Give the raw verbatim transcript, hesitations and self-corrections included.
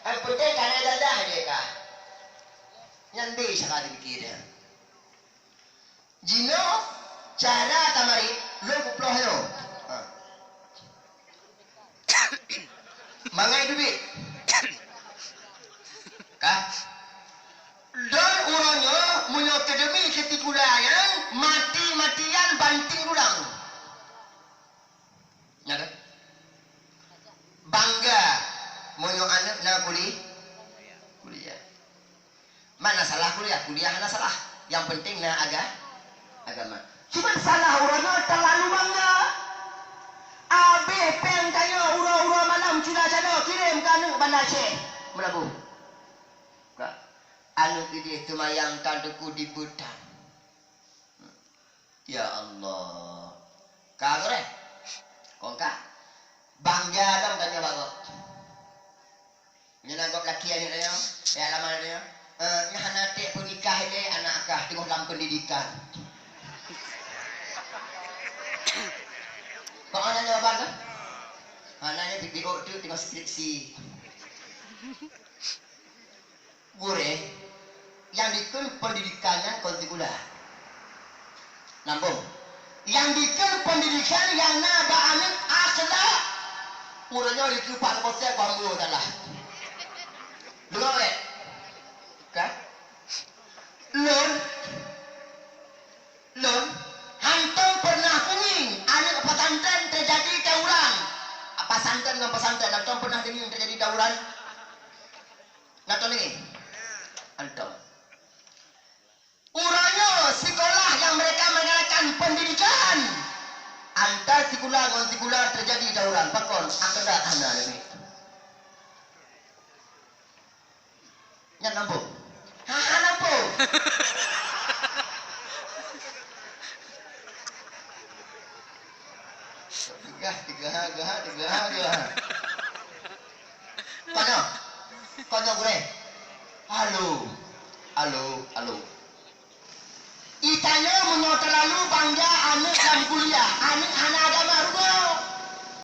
Nyang peunteng kana ijazah jih ka. Nyan bèk saka jipike nyan. Jinoe cara tamarit lôn peuploh nyoe. Ha. Mangat duek. Ka. Dan uroe nyoe meunyoe keudemi keu sikula nyan mati-matian banting tulang. Nyan kan? Bangga meunyoe aneuk na kuli-, kuliah. Mana salah kuliah? Kuliah hana salah. Yang penting na aga-, agama. Cuma salah uroe nyoe terlalu bangga. Abéh péng tanyoe uroe-uroe malam cula calo kirém keu aneuk Banda Aceh Meulaboh. Ka. Aneuk idéh teumayang tan teungku dibeutan. Ya Allah. Ka gurèe? Kong ka? Bangga lom tanyoe bak gob. Nyan na gob laki aneuk tanyoe, ya lama tanyoe. Eh, nyan hana ték peunikah ilèe aneuk kah teungoh lam pendidikan. Kok hana jawaban tu? Hana nyan biôk tu teungoh skripsi. Gurèe, nyang dikeue pendidikan nyan kon sikula. Nambông. Nyang dikeue pendidikan nyang na bak aneuk akhlak. Uroe nyoe dikeue pak keuposék bambu salah. Deungö bèk. Ka? Lôn, lôn hantom pernah kungieng aneuk pesantren teujadi tawuran. Pesantren ngon pesantren hantom pernah kungieng teujadi tawuran. Na teudeungoe? Hantom. Uroe nyoe sikula nyang mereka mengadakan pendidikan, antara sikula ngon sikula teujadi tawuran. Pakon? Akhlak hana lagèe. Nyan nambông. Ha, ha, nambông. Teugah, teugah, teugah, teugah, teugah. Kon nyoe, kon nyoe gurèe. Alo, alo, alo. Itanyoe meunyoe teulalu bangga aneuk lam kuliah, aneuk hana agama